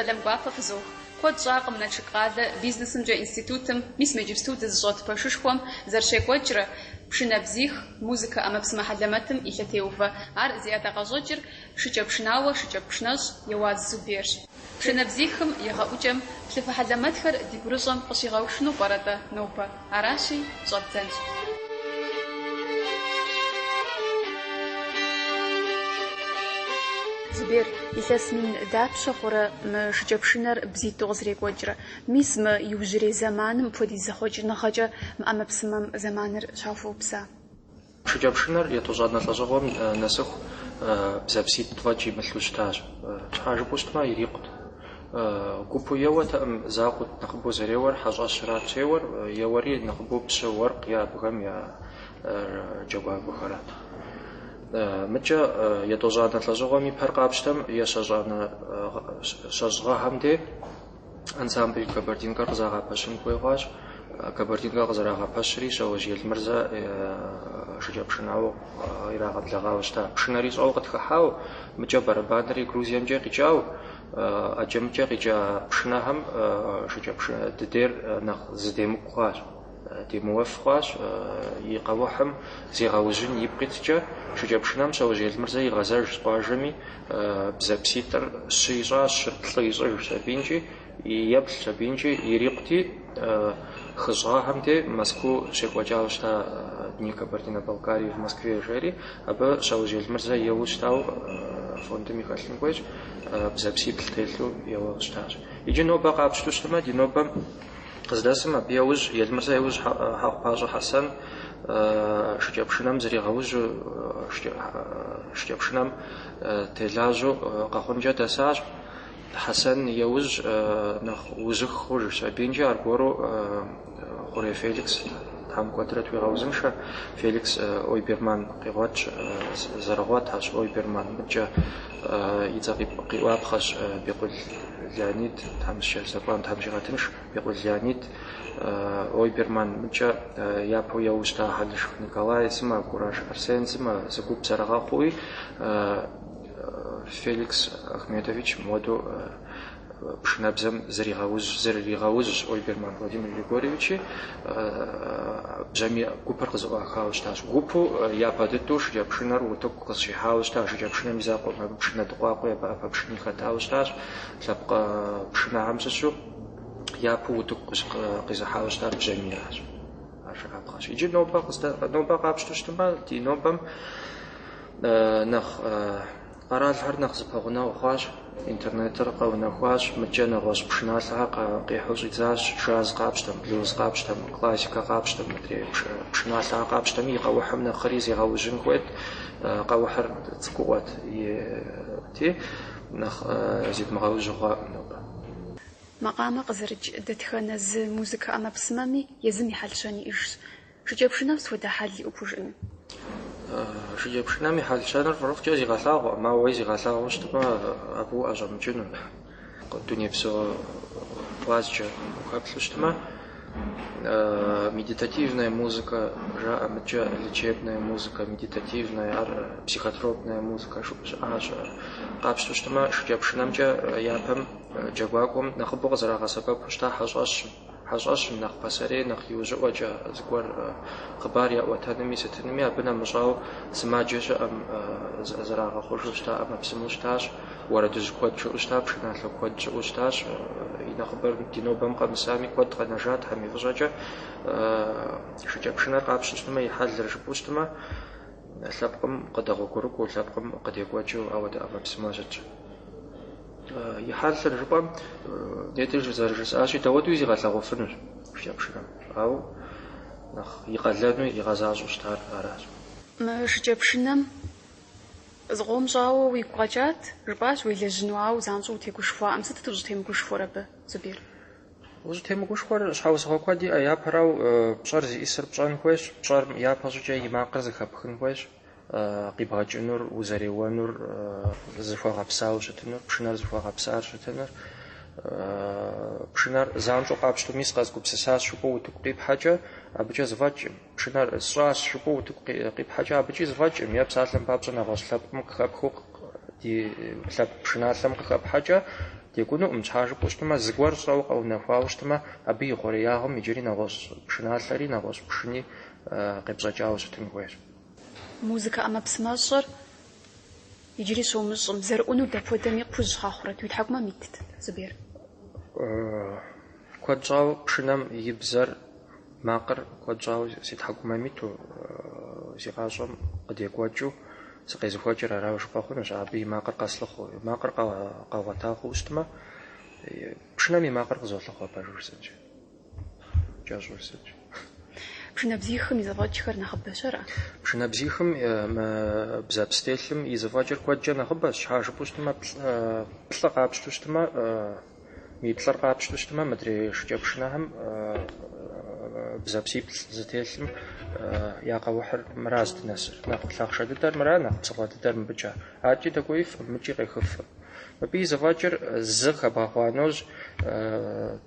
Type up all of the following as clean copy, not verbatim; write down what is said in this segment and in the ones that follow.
Сэлам гуапэ фызох. Куэд щӏакъым Налшык къалэ бизнесымкӏэ институтым, мис мы иджыпсту дызыщӏэт пэшышхуэм зэрыщекӏуэкӏрэ, Пшынэбзих, музыкэ ӏэмэпсымэ хьэлэмэтым и лъэтеувэ. Ар зи ӏэдакъэщӏэкӏыр шыкӏэпшынауэ, шыкӏэпшынэщӏ Еуаз Зуберщ. Пшынэбзихым и гъэӏукӏэм плъыфэ хьэлэмэтхэр ди гурыщӏэм къыщигъэушыну пӏэрэ-тӏэ нобэ? Аращи, щӏэддзэнщ. Зубер, илъэс мин дапщэ хъурэ мы шыкӏэпшынэр бзитӏу къызэрекӏуэкӏрэ? Мис мы иужьрей зэманым мыпхуэдиз зэхъуэкӏыныгъэкӏэ мы ӏэмэпсымэм зэманыр щхьэ хуэупса? Шыкӏэпшынэр етӏощӏанэ лӏэщӏыгъуэм нэсыху бзэпситӏ фӏэкӏ имылъу щытащ. Щхьа жыпӏэу щытмэ, ирикъут. Гупу еуэтэкъым, закъуэт нэхъыбэу зэреуэр, хьэщӏэщырат щеуэр, еуэри нэхъыбэу пщы, уэркъ е абыхэм я джэгуакӏуэхэрат. Мыкӏэ етӏощӏанэ лӏэщӏыгъуэм и пэр къапщтэм, ещэщӏанэ щэщӏ гъэхэм де ансамбль Кабардинкэр къызагъэпэщын хуей хъуащ. Кабардинкэр къызэрагъэпэщри, Щауэжь Елмырзэ шыкӏэпшынауэу ирагъэблэгъауэ щыта. Пшынэри щӏэуэ къытхыхьауэ, мыкӏэ барабанри Грузиемкӏэ къикӏауэ, ӏэджэмыкӏэ къикӏа пшынэхэм шыкӏэпшынэ дыдейр нэхъ зыдемыкӏу хъуащ. Демыуэф хъуащ, и къэухьым зегъэужьын ипкъ иткӏэ, шыкӏэпшынэм Щауэжь Елмырзэ игъэзэжщ къуажэми, бзэпситӏыр щы ищӏащ, щыр плӏы ищӏыжщ абинкӏи, еплъщ абинкӏи, ирикъути, хыщӏ гъэхэм де Мэзкуу щекӏуэкӏауэ щыта Дни Кабардино-Балкарии в Москве жери, абы Щауэжь Елмырзэ еуэу щытауэ фондым и хэлъын хуейщ, бзэпсиплӏ телъу еуэу щытащ. Иджы нобэ къапщтэу щытмэ, ди нобэм Къыздэсым абы яужь, Елмырзэ яужь Хьэхъупащӏэ Хьэсэн шыкӏэпшынэм зригъэужьу, шыкӏэпшынэм телажьэу Къэхъункӏэ дэсащ. Хьэсэн яужь нэхъ ужьых хъужщ абинкӏи аргуэру Хъурей Феликс, Тхьэм куэдрэ тхуигъэузыншэ, Феликс Ойберман къигъуэтщ, зэрыгъуэтащ Ойберман, мыдкӏэ и цӏэ къиӏуапхъэщ Бекъул Леонид, тхьэмыщкӏэ здэкӏуам Тхьэм щигъэтынш, Бекъул Леонид, Ойберман мыкӏэ япэу еуэу щыта Хьэлышх Николай сымэ, Кӏураш Арсен сымэ, зы гуп зэрыгъэхъууи Феликс Ахмедович мыуэду пшынэбзэм зригъэужь, зрыригъэужьщ Ойберман Владимир Григорьевичи, бжьамий гупыр къызэӏуахауэ щытащ. Гупу япэ дыдэу шыкӏэпшынэр утыку къызыщихьауэ щыта, шыкӏэпшынэм и закъуэкъым, абы пшынэ дыкъуакъуи, абы ӏэпэпшыни хэтауэ щытащ. Лъэпкъ пшынэхэм щыщу япэу утыку къизыхьауэ щытар бжьамийращ. Ар жыӏапхъэщ. Иджы нобэ нобэ къапщтэу щытмэ, ди нобэм нэхъ Къэралхэр нэхъ зэпэгъунэгъу хъуащ, интернетыр къэунэхуащ, мыдкӏэ нэгъуэщӏ пшыналъэхэр къихьэу щӏидзащ, джаз къапщтэм, блюз къапщтэм, классикэ къапщтэм, мыдрей пшыналъэхэр къапщтэми, и къэухьым нэхъри зегъэужьын хуейт, къэухьыр цӏыкӏуӏуэт ти, нэхъ зедмыгъэужьу хъуакъым нобэ. Макъамэ къызэрыкӏ дэтхэнэ зы музыкэ ӏэмэпсымэми езым и хьэл-щэн иӏэжщ. Шыкӏэпшынэм сыт хуэдэ хьэл иӏэу пхужыӏэну? Шыкӏэпшынэм и хьэл-щэныр фӏырыфӏкӏэ зигъэлъагъуэкъым, ауэ зигъэлъагъуэу щытмэ, абы уӏэщӏэмыкӏыну. Дунейпсо гъуазджэ ухэплъу щытмэ, медитативная музыка жаӏэ мыдкӏэ, лечебная музыка, медитативная, ар психотропная музыка жыпӏэу щыӏащ. Къапщтэу щытмэ, шыкӏэпшынэмкӏэ япэм джэгуакӏуэм нэхъыбэу къызэрагъэсэбэпу щыта хьэщӏэщым. Хьэщӏэщым нэхъ пасэрей, нэхъ иужьыӏуэкӏэ зыгуэр хъыбар яӏуэтэнуми сытынуми, абы нэмыщӏауэ сымаджэ щыӏэм зэрагъэхъужу щыта ӏэмэпсымэу щытащ, уэрэдыжь куэд щыӏэу щыта, пшыналъэ куэд щыӏэу щытащ. И нэхъыбэр ди нобэм къэмысами, куэд къэнэжа Тхьэм и фӏыщӏэкӏэ. Шыкӏэпшынэр къапщтэу щытмэ, и хьэлыр жыпӏэу щытмэ, лъэпкъым къыдэгъуэгурыкӏуэу, лъэпкъым къыдекӏуэкӏыу ауэдэ ӏэмэпсымэу щытщ. И хьэлыр жыпӏэм, нетӏи зэрыжысӏащи, дауэдуи зигъэлъэгъуэфынущ шыкӏэпшынэм, ауэ нэхъ и къалэну игъэзащӏэу щытар аращ. Мы шыкӏэпшынэм зыкъом щӏауэ уигу къэкӏат, жыпӏащ уелэжьыну, ауэ занщӏэу утегушхуакъым. Сытыт ущӏытемыгушхуэр абы, Зубер? Ущӏытемыгушхуэр щхьэусыгъуэ куэд иӏэ. Япэрауэ, пщӏэр зиӏысыр пщӏэн хуейщ, пщӏэр япэщӏыкӏэ и макъыр зэхэпхын хуейщ. Къибгъэкӏынур, узэреуэнур, зыхуэгъэпсауэ щытынур, пшынэр зыхуэгъэпсар щытыныр. Пшынэр занщӏэу къапщтэу мис къэзгупсысащ жыпӏэу утыку къипхьэкӏэ, абыкӏэ зэфӏэкӏым. Пшынэр сщӏащ жыпӏэу утыку къипхьэкӏэ, абыкӏи зэфӏэкӏым. Е псалъэм папщӏэ нэгъуэщӏ лъэпкъым къыхэпхыу ди лъэпкъ пшыналъэм къыхэпхьэкӏэ, декӏунукъым, щхьа жыпӏэу щытмэ, зыгуэр щӏэуэ къэунэхуауэ щытмэ, абы и хъуреягъым иджыри нэгъуэщӏ пшыналъэри, нэгъуэщӏ пшыни къепщӏэкӏауэ щытын хуейщ. Музыкэ ӏэмэпсымэщӏэр иджыри щумыщӏым, зэрыӏунур дапхуэдэми кхъужь щхьэ хъурэт, уи тхьэкӏумэм итт, Зубер? Куэд щӏауэ пшынэм и бзэр, макъыр куэд щӏауэ си тхьэкӏумэм иту, си гъащӏэм къыдекӏуэкӏыу сыкъезыхуэкӏыр арауэ жыпӏэ хъунущ, абы и макъыр къэслъыхъуэу. И макъыр къэгъуэта хъууэ щытмэ, пшынэм и макъыр къызолъыхъуэ, пэжу жысӏэнщи. Кӏэщӏу жысӏэнщи. Пшынэбзихым и зэфӏэкӏхэр нэхъыбэщ, ара? Пшынэбзихым мы бзэпс телъым и зэфӏэкӏыр куэдкӏэ нэхъыбэщ, щхьа жыпӏэу щытмэ, плӏы къапщтэу щытмэ, мы плӏыр къапщтэу щытмэ, мыдрей шыкӏэпшынэхэм бзэпсиплӏ зытелъым я къэухьыр мыра здынэсыр. Нэхъ лъахъшэ дыдэр мыра, нэхъ псыгъуэ дыдэр мыбыкӏэ. Адэкӏи дэкӏуеифкъым, мыкӏи къехыфкъым. Мыбы и зэфӏэкӏыр зы хэбгъэхъуа нэужь,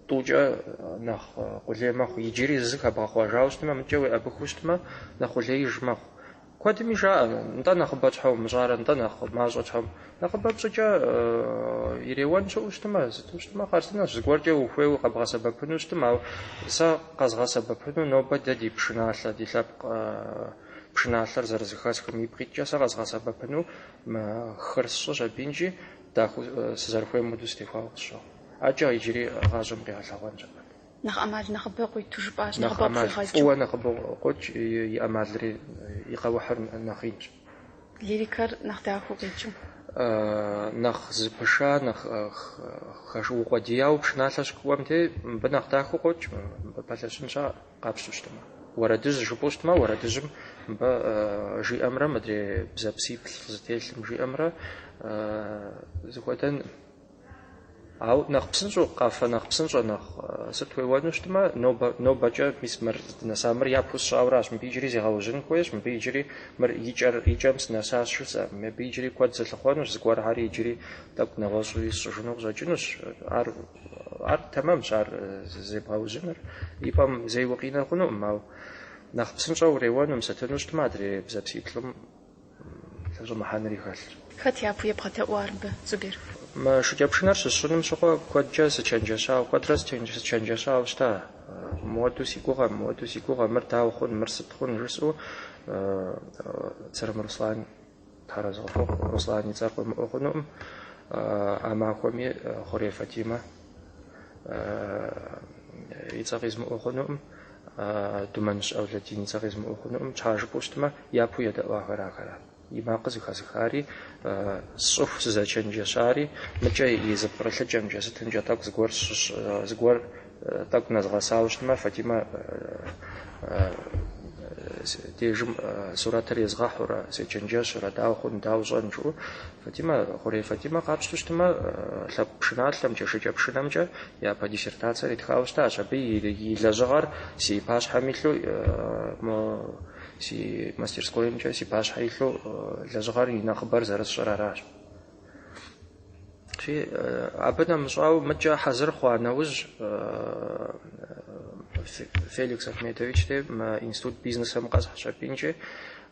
тӏукӏэ нэхъ къулей мэхъу. Иджыри зы хэбгъэхъуэжауэ щытмэ, мыкӏэ уеӏэбыхыу щытмэ, нэхъ къулеиж мэхъу. Куэдми жаӏэ, нтӏэ нэхъыбэ щхьэ умыщӏарэ, нтӏэ нэхъ мащӏэ щхьэ. Нэхъыбэ пщӏыкӏэ иреуэн щыӏэу щытмэ, сыту щытмэ, хъарзынэщ, зыгуэркӏэ ухуейуэ къэбгъэсэбэпыну щытмэ, ауэ сэ къэзгъэсэбэпыну нобэ дэ ди пшыналъэ, ди лъэпкъ пшыналъэр зэрызэхэсхым ипкъ иткӏэ сэ къэзгъэсэбэпыну мы хыр сщӏыщ абинкӏи, дахэу сызэрыхуейм хуэдэу сытехуауэ къысщохъу. Адэкӏэ иджыри гъащӏэм къигъэлъэгъуэнщ абы. Нэхъ ӏэмал нэхъыбэ къуиту жыпӏащ, Нэхъ нэхъыбэ ӏэмал къыпхуигъэкӏыу. фӏыуэ нэхъыбэ къокӏ, и ӏэмалри, и къэухьыр нэхъ инщ. Лирикэр нэхъ дахэу къикӏыу. Нэхъ зыпыша, нэхъ укъуэдияуэ пшыналъэ щыкӏуэм дей, мыбы нэхъ дахэу къокӏ, мыбы пэлъэщын щыӏэ къапщтэу щытмэ. Уэрэдыжь жыпӏэу щытмэ, уэрэдыжьым мыбы жиӏэмрэ мыдрей бзэпсиплӏ зытелъым жиӏэмрэ зыхуэдэнкъым. Ауэ нэхъ псынщӏэу, къафэ нэхъ псынщӏэ, нэхъ сыт уеуэну щытмэ, нобэкӏэ мис мыр здынэса, мыр япэу сщӏауэращ, мыбы иджыри зегъэужьын хуейщ, мыбы иджыри мыр икӏэм сынэсащ жысӏэкъым, мыбы иджыри куэд зылъыхъуэнущ, зыгуэрхэри иджыри тӏэкӏу нэгъуэщӏуи сщӏыжыну къыщӏэкӏынущ. Ар тэмэмщ, ар зебгъэужьыныр, и пӏэм зэи укъинэ хъунукъым, ауэ нэхъ псынщӏэу уреуэну, сытыну щытмэ, адрей бзэпсиплӏым лъэщӏэмыхьэнри хэлъщ. Хэт япэу ебгъэдэӏуар мыбы, Зубер? Мы шыкӏэпшынэр щысщӏыным щыгъуэ куэдкӏэ сычэнджэщауэ, куэдрэ сычэнджэщауэ щыта. Мыуэду си гугъэ, мыуэду си гугъэ, мыр дауэ хъун, мыр сыт хъун жысӏэу Црым Руслан, Тхьэразы къыхуэхъу, Руслан и цӏэр къыумыӏуэ хъунукъым. А махуэми Хъурей Фатимэ и цӏэ къизмыӏуэ хъунукъым. Думэныщ Ӏэулэдин и цӏэ къизмыӏуэ хъунукъым, щхьа жыпӏэу щытмэ, япэу едэӏуахэр ахэра. И макъыр зыхэзыхари, сщӏыху сызэчэнджэщари, мыкӏэ и зэпкърылъыкӏэмкӏэ, сытымкӏэ тӏэкӏу зыгуэр сщыщ, зыгуэр тӏэкӏу нэзгъэсауэ щытмэ, Фатимэ дежым сурэтыр езгъэхьурэ, сечэнджэщурэ, дауэ хъун, дауэ щӏэн жыӏэу, Фатимэ, Хъурей Фатимэ къапщтэу щытмэ, лъэпкъ пшыналъэмкӏэ, шыкӏэпшынэмкӏэ япэ диссертацэр итхауэ щытащ. Абы и лэжьыгъэр си пащхьэм илъу, мо си мастерскоймкӏэ си пащхьэ илъу лэжьыгъэр и нэхъыбэр зэрысщӏыр аращ. Ши, абы нэмыщӏауэ мыкӏэ хьэзыр хъуа нэужь, Феликс Ахмедович де мы институт бизнесым къэсхьщ абинкӏи,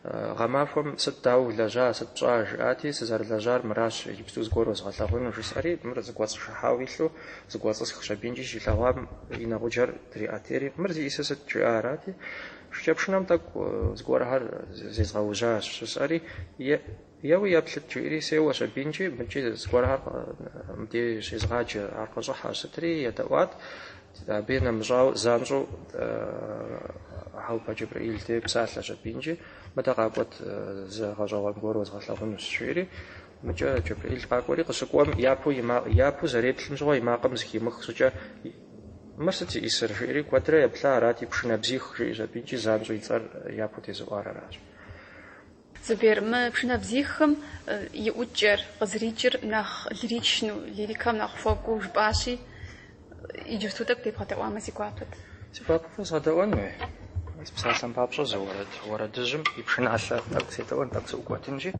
гъэмахуэм сыт дауэ улэжьа, сыт пщӏа жиӏати, сызэрылэжьар мыращ, иджыпсту зыгуэр уэзгъэлъэгъуну жысӏэри, мыр зыкӏуэцӏышыхьауэ илъу, зыкӏуэцӏысхщ абинкӏи щилъэгъуам и нэгъуджэр триӏэтейри, мыр зиӏисыр сыт жиӏа арати, шыкӏэпшынэм тӏэкӏу зыгуэрхэр зезгъэужьащ жысӏэри, еуи еплъыт жиӏэри, сеуэщ абинкӏи, мыкӏи зыгуэрхэр мыбдеж щезгъаджэ, ар къыщӏыхьэщ сытри едэӏуат. Абы нэмыщӏауэ занщӏэу Хьэӏупэ Джэбрэӏил де псалъэщ абинкӏи, мыдэ къакӏуэт зы гъэщӏэгъуэн гуэр уэзгъэлъэгъунущ, жиӏэри, мыкӏэ Джэбрэӏил къакӏуэри къыщыкӏуэм япэу зэреплъым щыгъуэ и макъым зыхимых щӏыкӏэ, мыр сыт зиӏисыр, жиӏэри куэдрэ еплъа арати, пшынэбзих, жиӏэщ абинкӏи занщӏэу и цӏэр япэу тезыӏуар аращ. Зубер, мы пшынэбзихым и ӏукӏэр, къызэрикӏыр нэхъ лиричну, лирикэм нэхъ хуэкӏуэу жыпӏащи, иджыпсту тӏэкӏу дебгъэдэӏуамэ си гуапэт. Си гуапэу фызгъэдэӏуэнуи. Мис псалъэм папщӏэ зы уэрэд, уэрэдыжьым и пшыналъэ тӏэкӏу седэӏуэн, тӏэкӏу сыӏукӏуэтынщи.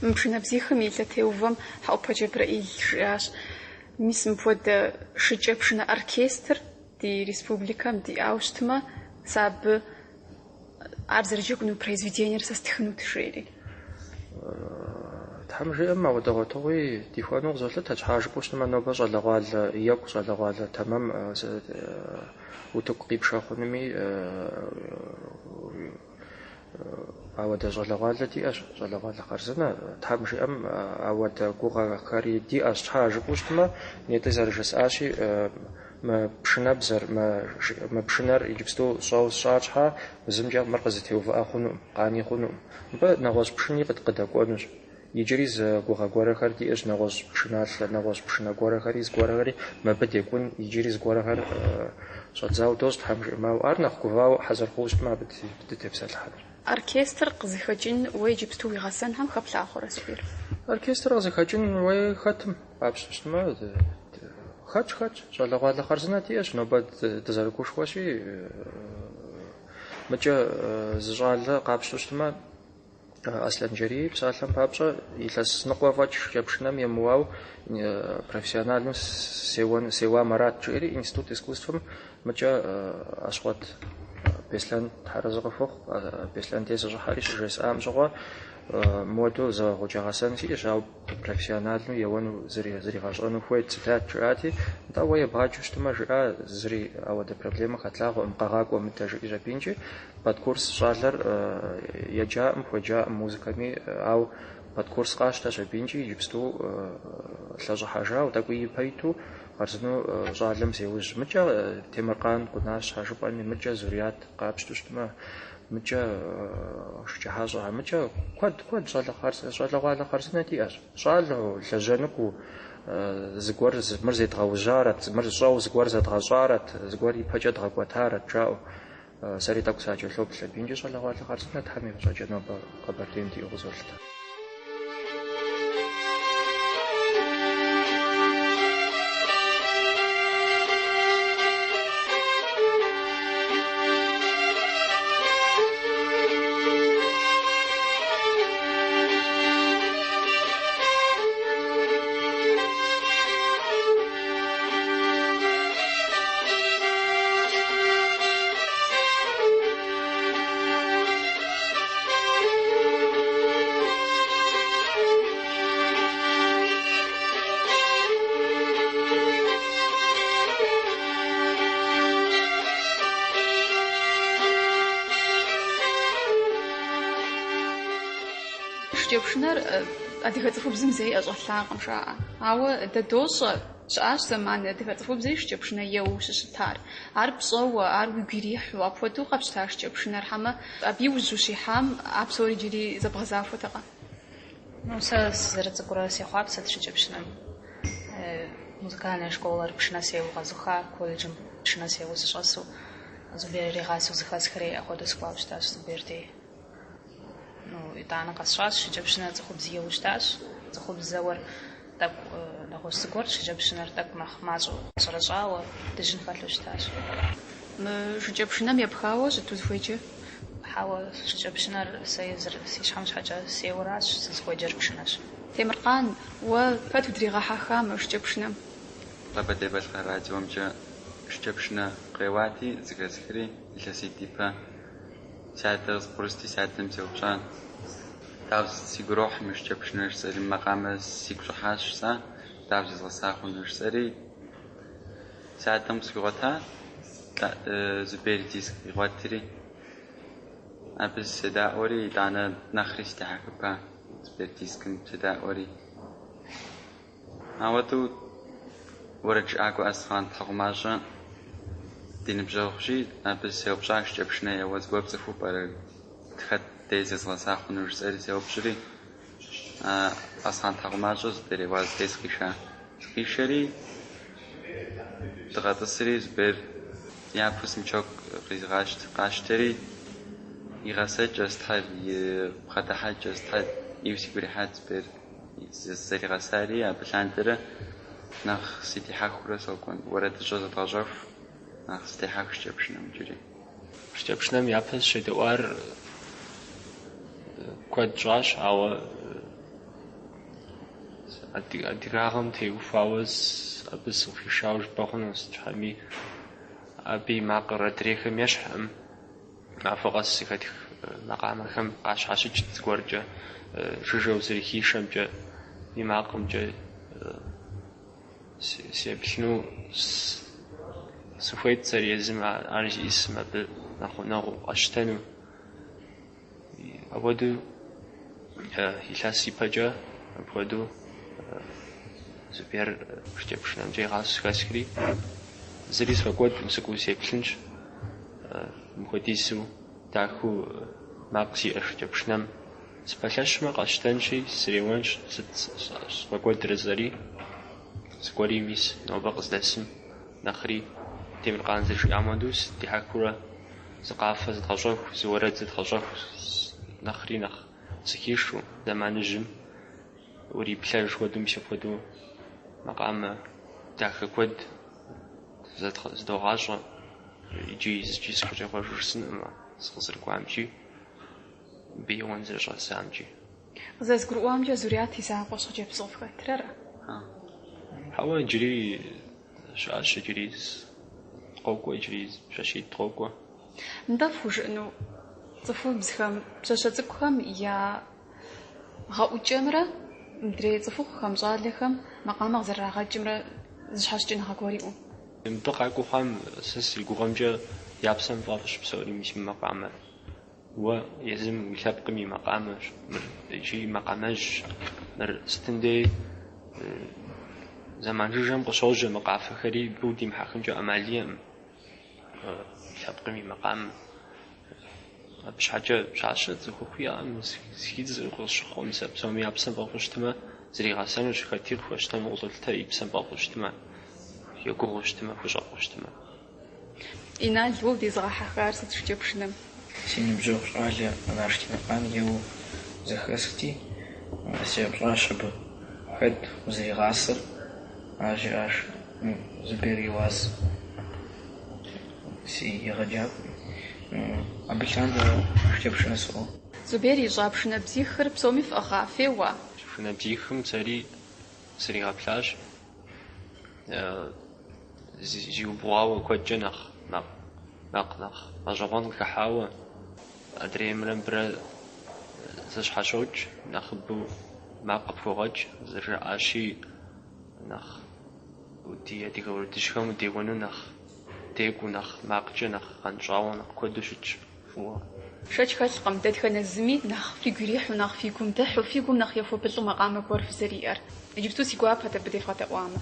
Мы Пшынэбзихым и лъэтеувэм Хьэӏупэ Джэбрэӏил жиӏащ, Мис мыпхуэдэ шыкӏэпшынэ оркестр ди республикэм диӏауэ щытмэ, сэ абы ар зэрыджэгуну произведениер сэ стхынут, жери. Тхьэм жиӏэм, ауэдэ гъуэтыгъуи дихуэну къызолъытэ, щхьа жыпӏэу щытмэ, нобэ щӏалэгъуалэ екӏу, щӏалэгъуалэ тэмэм утыку къипшэ хъунуми, ауэдэ щӏалэгъуалэ диӏэщ, щӏалэгъуалэ хъарзынэ. Тхьэм жиӏэм, ауэдэ гугъэхэри диӏэщ, щхьа жыпӏэу щытмэ, нетӏи зэрыжысӏащи, мы пшынэбзэр, мы пшынэр иджыпсту щӏэуэ сщӏар щхьа, зымкӏэ мыр къызэтеувыӏэ хъунукъым, къани хъунукъым. Мыбы нэгъуэщӏ пшыни къыдэкӏуэнущ. Иджыри зы гугъэ гуэрэхэр диӏэщ, нэгъуэщӏ пшыналъэ, нэгъуэщӏ пшынэ гуэрэхэри, зыгуэрэхэри мыбы декӏун, иджыри зыгуэрэхэр щӏэдзауэ дощӏ, Тхьэм жиӏэмэ, ауэ ар нэхъ гувауэ хьэзыр хъууэ щытмэ, абы дытепсэлъыхьынущ. Оркестр къызыхэкӏын уэ иджыпсту уи гъэсэнхэм хэплъагъуэрэ, Зубер? Оркестр къызыхэкӏын уей хэтым, къапщтэу щытмэ, хэтщ, хэтщ. Щӏалэгъуалэ хъарзынэ диӏэщ, нобэ дызэрыгушхуэщи, мыкӏэ зы щӏалэ къапщтэу щытмэ, Аслъэнджэрий, псалъэм папщӏэ, илъэс ныкъуэ фӏэкӏ шыкӏэпшынэм емыуау профессиональнэу сеуам арат, жиӏэри институт искусствым мыкӏэ Ащхъуэт Беслъэн тхьэразы къыхухъу, Беслъэн дей сыщӏыхьэри щыжесӏам щыгъуэ, мыуэдэу зы гъукӏэгъэсэн сиӏэщ, ауэ профессиональнэу еуэну зригъэщӏэну хуейт, сытат, жиӏати, нтӏэ уэ ебгъаджэу щытмэ, жиӏа, зыри ауэдэ проблемэ хэтлъагъуэкъым, къэгъакӏуэ мыдэ, жиӏэщ абинкӏи. Подкурс щӏалэр еджаӏым, хуеджаӏым музыкэми, ауэ подкурс къащтэщ абинкӏи, иджыпсту лъэщӏыхьэжауэ, тӏэкӏуи ипэ иту хъарзынэу щӏалэм зеужь. Мыкӏэ Темыркъан Къунащ щхьэ жыпӏэми, мыкӏэ Зурият къапщтэу щытмэ, мыкӏэ Шыкӏэхьэщӏэ, мыкӏэ куэд, куэд щӏалэгъуалэ хъарзынэ диӏэщ. Щӏалэу, лэжьэныкӏуу, зыгуэр мыр зедгъэужьарэт, мыр щӏэуэ зыгуэр зэдгъэщӏарэт, зыгуэр ипэкӏэ дгъэкӏуэтарэт, жаӏэу. Сэри тӏэкӏу сакӏэлъоплъ абинкӏи щӏалэгъуалэ хъарзынэ Тхьэм и фӏыщӏэкӏэ нобэ Къэбэрдейм диӏэу къызолъытэ. Шыкӏэпшынэр адыгэ цӏыхубзым зэи ӏэщӏэлъакъым, жаӏэ. Ауэ дэ дощӏэ, щыӏащ зэман адыгэ цӏыхубзри шыкӏэпшынэ еуэу щыщытар. Ар пщӏэуэ, ар уигу ирихьу, апхуэдэу къэпщта шыкӏэпшынэр, хьэмэ абы иужь ущихьам а псор иджыри зэбгъэзахуэтэкъэ? Ну, сэ сызэрыцӏыкӏурэ сехъуапсэт шыкӏэпшынэм. Музыкальнэ школэр пшынэ сеуэу къэзуха, колледжым пшынэ сеуэу сыщӏэсу, Зубер иригъасэу зыхэсхэри апхуэдэу сыкӏуауэ щытащ Зубер дей. Ну, итӏанэ къэсщӏащ, шыкӏэпшынэ цӏыхубз еуэу щытащ. Цӏыхубз зэуэр тӏэкӏу нэгъуэщӏ зыгуэрт, шыкӏэпшынэр тӏэкӏу нэхъ мащӏэу щӏэрэщӏауэ, дыжьын хэлъу щытащ. Мы шыкӏэпшынэм епхауэ щыт узыхуеджэр? Хьэуэ, шыкӏэпшынэр сэ езыр си щхьэм щхьэкӏэ сеуэращ, сызыхуеджэр пшынэщ. Темыркъан, уэ хэт удригъэхьэха мы шыкӏэпшынэм? Къэбэрдей-Балъкъэр радиомкӏэ шыкӏэпшынэ къеуати, зэхэсхри, илъэситӏ ипэ. Си адэр къызбгъурысти, си адэм сеупщӏа. Дауэ сигу ирохь мы шыкӏэпшынэр жысӏэри, макъамэ сигу щӏыхьащ жысӏа, дауэ зезгъэса хъуну жысӏэри, си адэм къысхуигъуэта, Зубер и диск къигъуэтри, абы седаӏуэри, итӏанэ нэхъри сыдихьэхыпа Зубер дискым седаӏуэри. Ауэдэу уэрэджыӏакӏуэ Аслъэн Тхьэкъумащӏэ ди ныбжьэгъущи, абы сеупщӏа шыкӏэпшынэ еуэ зыгуэр пцӏыхуу пӏэрэ, хэт дей зезгъэса хъуну жысӏэри сеупщӏри, Аслъэн Тхьэкъумащӏэ Зубер Еуаз дей сыкъиша. Сыкъишэри, дгъэтӏысри Зубер япэу смычок къащтэри, и гъэсэкӏэ сытхэр, и бгъэдыхьэкӏэ сытхэр ӏейуэ сигу ирихьат Зубер. Зэригъэсари абы лъандэрэ нэхъ сыдихьэхыурэ сокӏуэ, уэрэдыщӏэ зэдгъэщӏэху, нэхъ сыдехьэх шыкӏэпшынэм иджыри. Шыкӏэпшынэм япэ сыщедэӏуар куэд щӏащ, ауэ Адыгагъэм теухуауэ абы сыкъыхишауэ жыпӏэ хъуну, сыт щхьэми абы и макъыр адрейхэм ещхькъым. Махуэ къэс зэхэтх макъамэхэм къащхьэщыкӏт зыгуэркӏэ, жыжьэу зэрыхишэмкӏэ, и макъымкӏэ сеплъыну сыхуейт сэри езым ар зиӏысым абы нэхъ гъунэгъуу къэсщтэну. Апхуэдэу илъэс ипэкӏэ апхуэдэу Зубер шыкӏэпшынэмкӏэ игъасэу зэхэсхри, зыри сфӏэкӏуэдкъым, сыкӏуэу сеплъынщ. Мыпхуэдизу дахэу макъ зиӏэ шыкӏэпшынэм сыпэлъэщмэ, къэсщтэнщи, среуэнщ, сыт сфӏэкӏуэдрэ жысӏэри, сыкӏуэри мис нобэ къыздэсым нэхъри Темыркъан зэрыжиӏам хуэдэу сыдихьэхыурэ зы къафэ зэдгъэщӏэху, зы уэрэд зэдгъэщӏэху нэхъри нэхъ сыхишу, зэманыжьым уриплъэж хуэдэу, мис апхуэдэу макъамэ дахэ куэд зыдогъащӏэ. Иджы зыкӏи сыхущӏегъуэжу жысӏэнкъым сыкъызэрыкӏуамкӏи, мыбы еуэн зэрыщӏэздзамкӏи. Къызэрызгурыӏуамкӏэ, Зурят и закъуэщ хъыджэбзу къыфхэтыр, ара? Хьэуэ, иджыри щыӏэщ, иджыри къокӏуэ, иджыри пщащитӏ къокӏуэ. Нтӏэ фхужыӏэну цӏыхубзхэм, пщащэ цӏыкӏухэм я гъэӏукӏэмрэ мыдрей цӏыхухъухэм, щӏалэхэм макъамэ къызэрырагъэкӏымрэ зыщхьэщыкӏыныгъэ гуэр иӏэу? Мыбы къакӏуэу хъуам сэ си гугъэмкӏэ я псэм фӏэфӏщ псори мис мы макъамэр. Уэ езым уи лъэпкъым и макъамэщ мыр, икӏи макъамэжьщ. Мыр сытым дей зэман жыжьэм къыщожьэ мы къафэхэри, абы удимыхьэхынкӏэ ӏэмал иӏэкъым лъэпкъым и макъамэм. Абы щхьэкӏэ пщащэ цӏыхухъу иӏэкъым, зыхидзу къысщыхъукъым сэ псоми я псэм фӏэфӏу щытмэ, зригъэсэнущ, хэти къыхуэщтэну къызолъытэ и псэм фӏэфӏу щытмэ, егугъуу щытмэ, хущӏэкъуу щытмэ. Инал, уэ удезыгъэхьэхар сыт шыкӏэпшынэм? Си ныбжьэгъу щӏалэ Къанаш Темыркъан еуэу зэхэсхти, сеупщӏащ абы, хэт узэригъасэр? Ар жиӏащ, Зубер Еуаз си егъэджакӏуэ. Абы лъандэрэ шыкӏэпшынэ соуэ. Зубер ищӏа пшынэбзихыр псоми фӏыгъа, феуа? Пшынэбзихым сэри сригъэплъащ. Зиубгъуауэ куэдкӏэ нэхъ макъ нэхъ гъэщӏэгъуэн къыхыхьауэ, адреймрэ мыбырэ зэщхьэщокӏ, нэхъыбэу макъ къыпхуогъэкӏ, зэрыжаӏащи, нэхъ ди адыгэ уэрэдыжьхэм удеуэну нэхъ декӏуу, нэхъ макъкӏэ нэхъ гъэнщӏауэ, нэхъ куэду щытщ фӏыуэ. Шэч хэлъкъым, дэтхэнэ зыми нэхъ фигу ирихьу, нэхъ фи гум дыхьу, фи гум нэхъ ехуэбылӏэу макъамэ гуэр фызэриӏэр. Иджыпсту си гуапэт абы девгъэдэӏуамэ.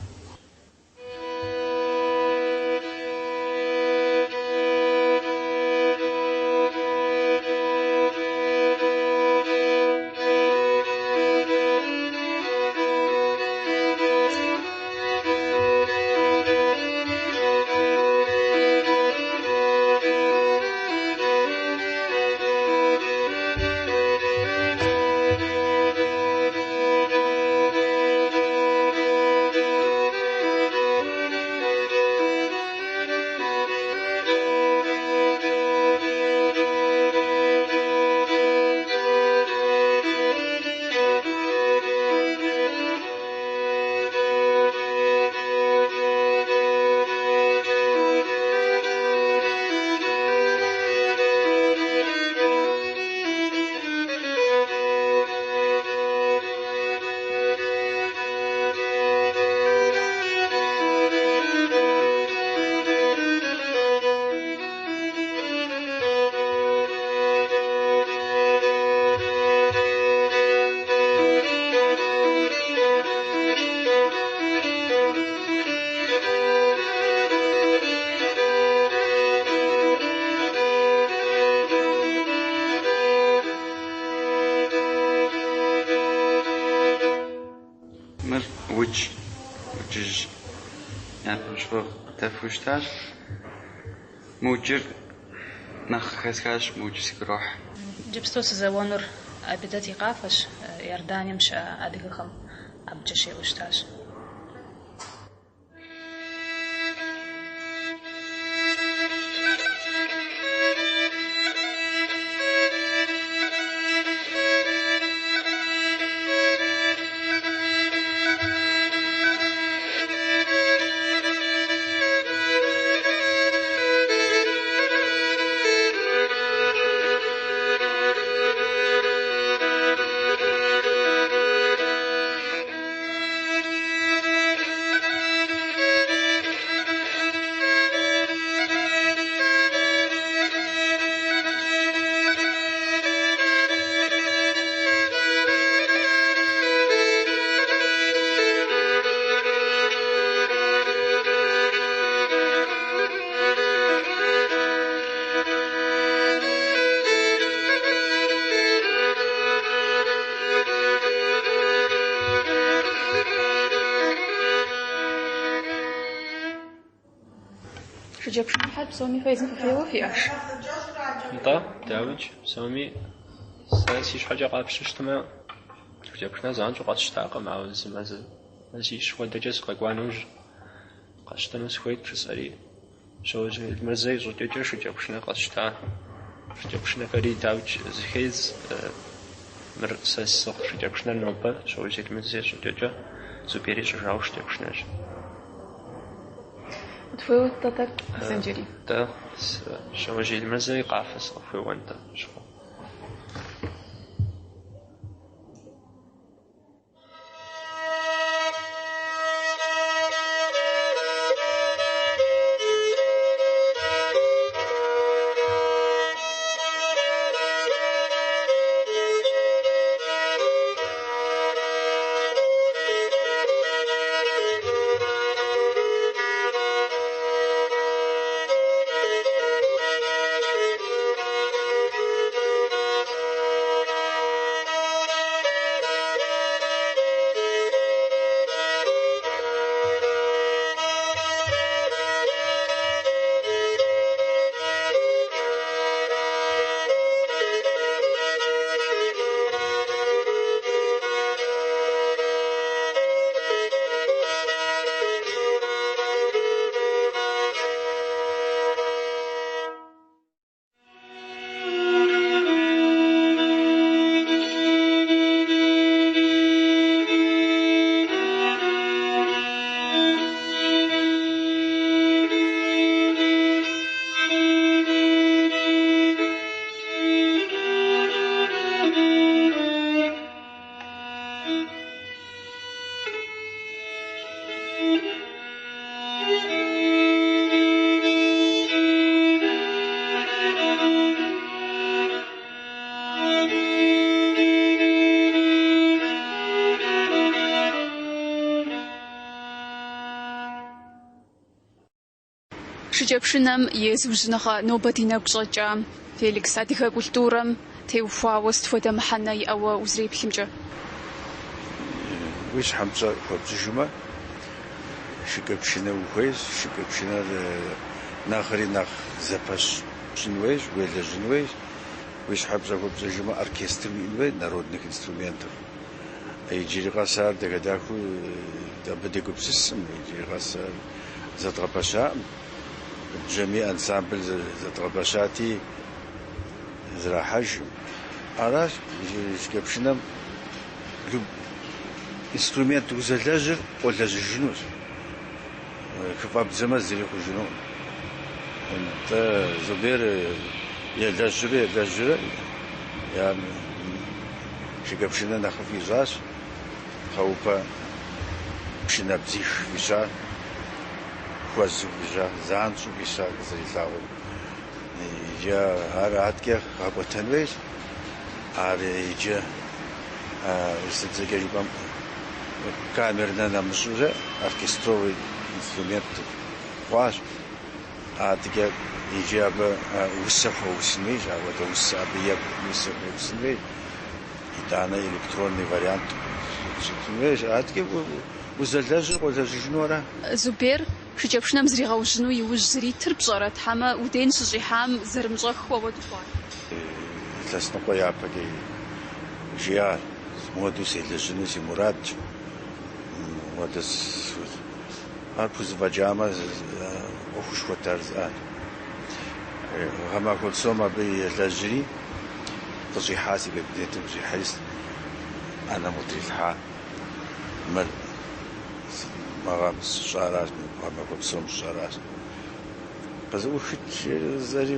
Мыр удж, уджыжь япэм щыгъуэ къыдэфу щытащ. Мы уджыр нэхъ къыхэсхащ, мы уджыр сигу ирохь. Иджыпсту сызэуэнур Абидэт и къафэщ, Иорданием щыӏэ адыгэхэм абыкӏэ щеуэу щытащ. Шыкӏэпшыныхьэр псоми фэ езым фыфейуэ фиӏэш? Нтӏэ, дауикӏ, псоми сэ си щхьэкӏэ къапщтэу щытмэ, шыкӏэпшынэ занщӏэу къэсщтакъым, ауэ зы мазэ, мазищ хуэдэкӏэ сыкъэкӏуа нэужь къэсщтэну сыхуейт жысӏэри, Щауэжь Елмырзэ и щӏыкӏэкӏэ шыкӏэпшынэ къэсщта. Шыкӏэпшынэхэри дауикӏ зыхедз, мыр сэ сӏыгъ шыкӏэпшынэр нобэ Щауэжь Елмырзэ и щӏыкӏэкӏэ Зубер ищӏыжауэ шыкӏэпшынэщ. Къытхуеуэт-тӏэ тӏэкӏу, Аслъэнджэрий. Тӏэ, Щауэжь Елмырзэ и къафэ сыкъыхуеуэн-тӏэ, щыгъуэ. Шыкӏэпшынэм и зыужьыныгъэ нобэ ди нэгу щӏэкӏа, Феликс, адыгэ культурэм теухуауэ сыт хуэдэ мыхьэнэ иӏэуэ узэреплъымкӏэ? Уи щхьэм пщӏэ хуэпщӏыжмэ, шыкӏэпшынэ ухуейщ, шыкӏэпшынэр нэхъри нэхъ зэпэщ пщӏын хуейщ, уелэжьын хуейщ. Уи щхьэ пщӏэ хуэпщӏыжмэ, оркестр уиӏэн хуей, народных инструментов. Иджыри къэс ар дахэ-дахэу абы дегупсысым, иджыри къэс ар зэдгъэпэщаӏым. Бжьамий ансамбль зэдгъэпэщати, зэрахьэжым. Аращ шыкӏэпшынэм инструмент узэлэжьыр къолэжьыжынущ. Хыфӏэбдзэмэ зыри хъужынукъым. Нтӏэ, Зубер елэжьурэ елэжьурэ я шыкӏэпшынэ нэхъыфӏ ищӏащ. Хъэупэ пшынэбзих фӏища, хуэзу фӏища, занщӏэу фӏища къызэрилъагъуу. Иджы ар адэкӏэ гъэкӏуэтэн хуейщ. Ар иджы урысыбзэкӏэ жыпӏэм камернэ нэмыщӏурэ оркестровый инструмент хъуащ. Адэкӏэ иджы абы усэ хуэусын хуейщ, апхуэдэ усэ абы екӏу усэ хуэусын хуейщ. Итӏанэ электронный вариант щытын хуейщ. Адэкӏэ узэлэжьыр къолэжьыжыну ара? Зубер, шыкӏэпшынэм зригъэужьыну иужь зэритыр пщӏэрэт, хьэмэ УДН щыщӏихьам зэрымыщӏэххэу апхуэдэу хъуа? Илъэс ныкъуэ япэкӏэ жиӏар, мыуэдэу селэжьыну си мурадщ. Мыуэдэ ар пхузэфӏэкӏамэ, ӏуэхушхуэт ар жысӏат. Гъэмахуэ псом абы елэжьри, къыщӏихьа си кабинетым къыщӏихьэри, ӏэнэм къытрилъхьа. Мыр мы гъэм сщӏаращ, гъэмахуэ псом сщӏаращ. Къызэӏухыт жысӏэри,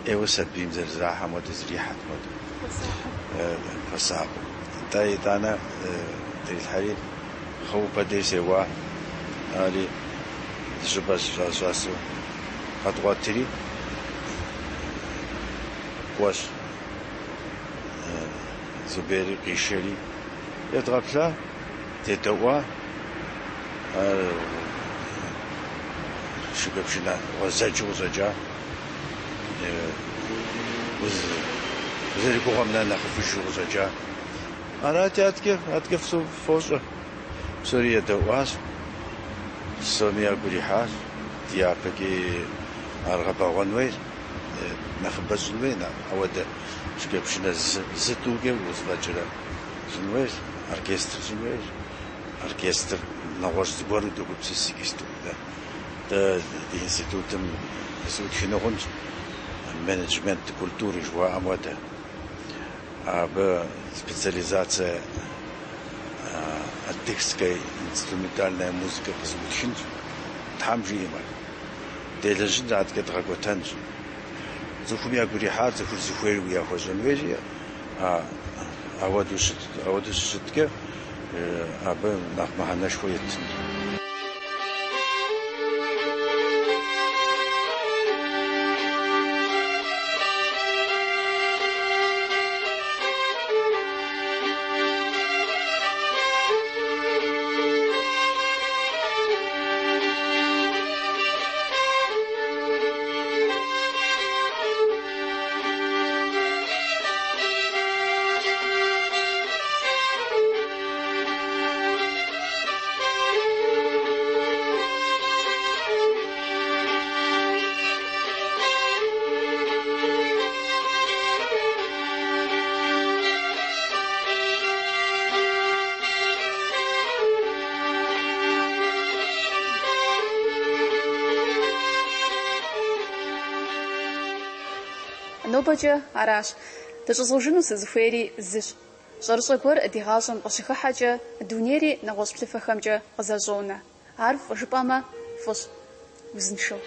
ӏейуэ сабийм зэрызэрахьэм хуэдэу зэрихьэт хуэдэу. Хуэсакъыу. Нтӏэ, итӏанэ трилъхьэри, Хъэупэ деж сеуа, ари зыщӏыпӏэ щӏэсу къэдгъуэтри, кӏуэщ Зубери къишэри едгъэплъа, дедэӏуа, ар шыкӏэпшынэ гъуэзэджэу къыщӏэкӏа, узэригугъэм нэ нэхъыфӏыжу къыщӏэкӏа. Арати, адэкӏэ, адэкӏэ фощӏэ. Псори едэӏуащ, псоми ягу ирихьащ. Дяпэкӏи ар гъэбэгъуэн хуейщ, нэхъыбэ щӏын хуей, ауэдэ шыкӏэпшынэ зы тӏукӏэ узэфӏэкӏрэ щӏын хуейщ, оркестр щӏын хуейщ. Оркестр нэгъуэщӏ зыгуэру догупсыс иджысту. Дэ ди институтым къызэӏутхыну хъунщ менеджмент культуры жыхуаӏэм хуэдэ. Абы специализация адыгская инструментальная музыка къызэӏутхынщ. Тхьэм жиӏэмэ, делэжьынщ, адэкӏэ дгъэкӏуэтэнщ. Цӏыхум ягу ирихьар цӏыхур зыхуейр яхуэщӏэн хуейщи, ауэдэу щыт, ауэдэу щыщыткӏэ, абы нэхъ мыхьэнэшхуэ еттынщ. Нобэкӏэ аращ. Дыщӏызгъужыну сызыхуейри зыщ. Щӏэрыщӏэ гуэр ди гъащӏэм къыщыхыхьэкӏэ, дунейри нэгъуэщӏ плъыфэхэмкӏэ къызэщӏонэ. Ар фӏы жыпӏэмэ, фӏыщ. Узыншэу.